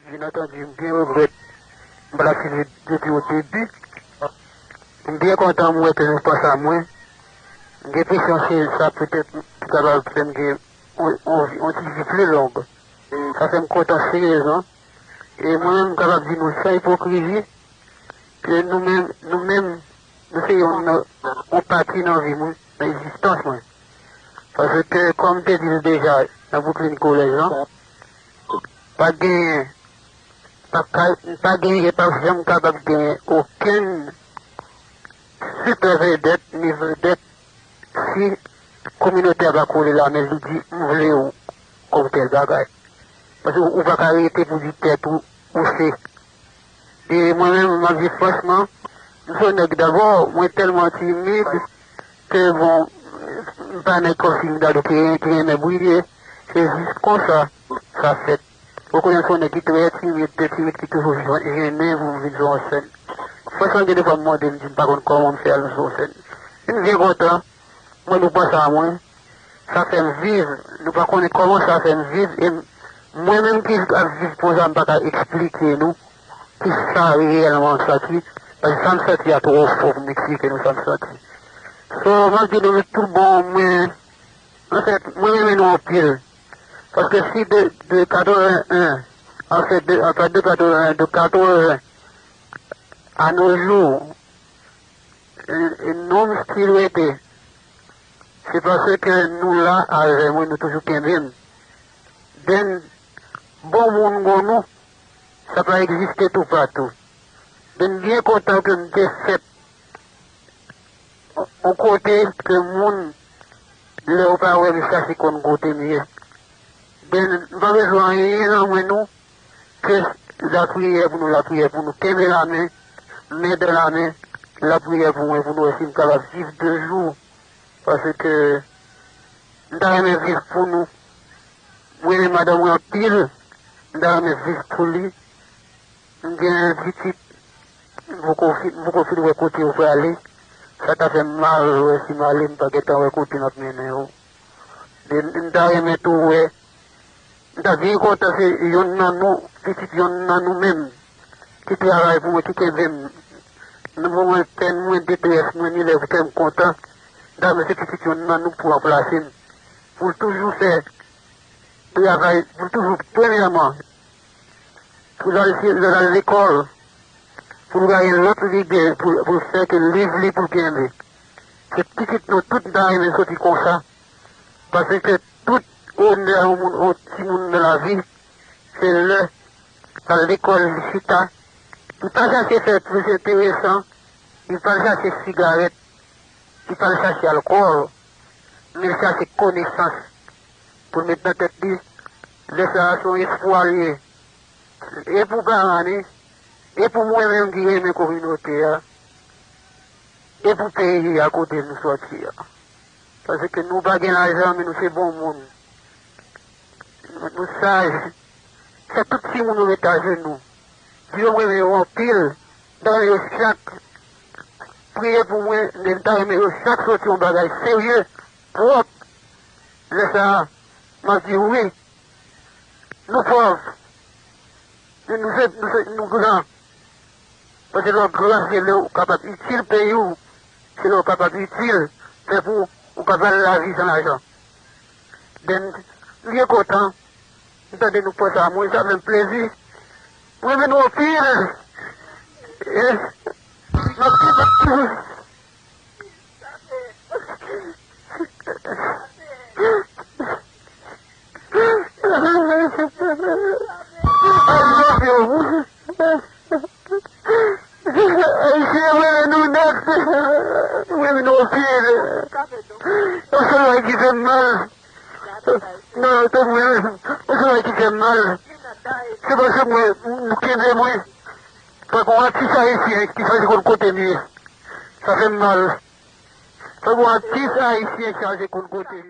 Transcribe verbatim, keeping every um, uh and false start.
Byen antandi, m byen regrèt m pa t ap swiv depi o debi. M byen kontan m wè ke nou panse a mwen. M gen enpresyon se sa petèt ki kapab fè m gen yon, yon, yon ti vi pli long. Sa fè m kontan seryezman. E mwen menm, m kapab di nou san ipokrizi ke nou menm, nou menm, nou se yon, yon pati nan vi mwen, nan egzistans mwen. Paske, kòm m te di l deja nan Brooklyn College lan, pa genyen, pa ka, pa genyen, pa janm kapab genyen okenn sipè vedèt, ni vedèt, si kominote a pa kole la, men li di, "M vle w kòm tèl bagay." Paske ou pa ka rete pou di tèt ou, ou se. E mwen menm, m ap di franchman, m se yon nèg dabò, mwen tèlman timid ke bon, m pa nèg kòmsi m ta dwe ki, ki renmen briye. Se jis konsa sa fèt. Ou konnen m se yon nèg ki trè timid, trè timid, ki toujou jennen pou m vin sou yon sèn. Franchman, gen de fwa m mande m di m pa konn kòman m fè al sou yon sèn. M byen kontan, mwen nou panse a mwen. Sa fè m viv, nou pa konnen kòman sa fè m viv, e m, mwen menm ki ap viv konsa, m pa ka eksplike nou kisa reyèlman m santi, paske sa m santi a twò fò pou m eksplike nou sa m santi. So, m ap di nou tout bon, mwen, anfèt, mwen renmen nou anpil. Paske si de, de katreven en, anfèt, de, anfèt, de katreven en, de katreven a nos jours, e, e nou still rete. Se paske nou la avè mwen, nou toujou kenbe m. Den bon moun gon nou, sa pa egziste toupatou. Den byen kontan ke m te fèt yon kote ke moun, lè yo pa wè m, chache konn kote m ye. Den m pa bezwen anyen nan mwen nou, ke lapriyè pou nou, lapriyè pou nou. Kenbe lamen, men dan lamen, lapriyè pou mwen, pou nou wè si m kapab viv de jou. Paske m ta renmen viv pou nou. Mwen renmen madanm mwen anpil, m ta renmen viv pou li. M gen pitit, m poko fin, m poko fin wè kote yo prale. Sa ta fè m mal wè si m ale, m pa gentan wè kote m ap mennen yo. Men m ta renmen tou wè, m ta byen kontan se yonn nan nou, pitit yonn nan nou menm, ki travay pou mwen, ki kenbe m nan moman pèn mwen, detrès mwen, ni lè pou fè m kontan. M ta renmen se pitit yonn nan nou pou ranplase m, pou l toujou fè travay, pou l toujou, premyèman, pou l al, pou l al lekòl, pou l gaye lòt lide, pou, pou l fè ke liv li pou l kenbe. Se pitit nou tout, m ta renmen soti konsa. Paske tout onè yon moun, yon timoun nan lavi, se lè l al lekòl, li chita. Li pa chache fè plis enteresan, li pa chache sigarèt, li pa chache alkòl, men li chache konesans pou l met nan tèt li. Lè sa a, se yon espwa li ye. E pou paran li, e pou mwen menm ki renmen kominote a, e pou peyi a kote nou sòti a. Paske nou pa gen lajan, men nou se bon moun. Nou, nou saj. Fè tout timoun yo met ajenou. Di yo m renmen yo anpil. M ta renmen yo chak priye pou mwen, men m ta renmen yo chak soti yon bagay serye, pwòp. Lè sa a, m ap di wi. Nou pòv. Men nou se, nou se, nou gran. Paske lè w gran, se lè w kapab itil peyi w. Se lè w kapab itil pèp ou, ou pa pral lavi san lajan. Den, m byen kontan. M tande nou panse a mwen, sa fè m plezi. Mwen renmen nou anpil. E, m ap kenbe toujou. I love you. Ayisyen, mwen renmen nou nèt. Mwen renmen nou anpil. Yon sèl bagay ki fè m mal. Non, se mwen menm. Yon sèl bagay ki fè m mal. Se paske mwen, nou kenbe mwen. Tankou yon atis ayisyen ki chache konn kote m ye. Sa fè m mal. Tankou yon atis ayisyen chache konn kote m ye.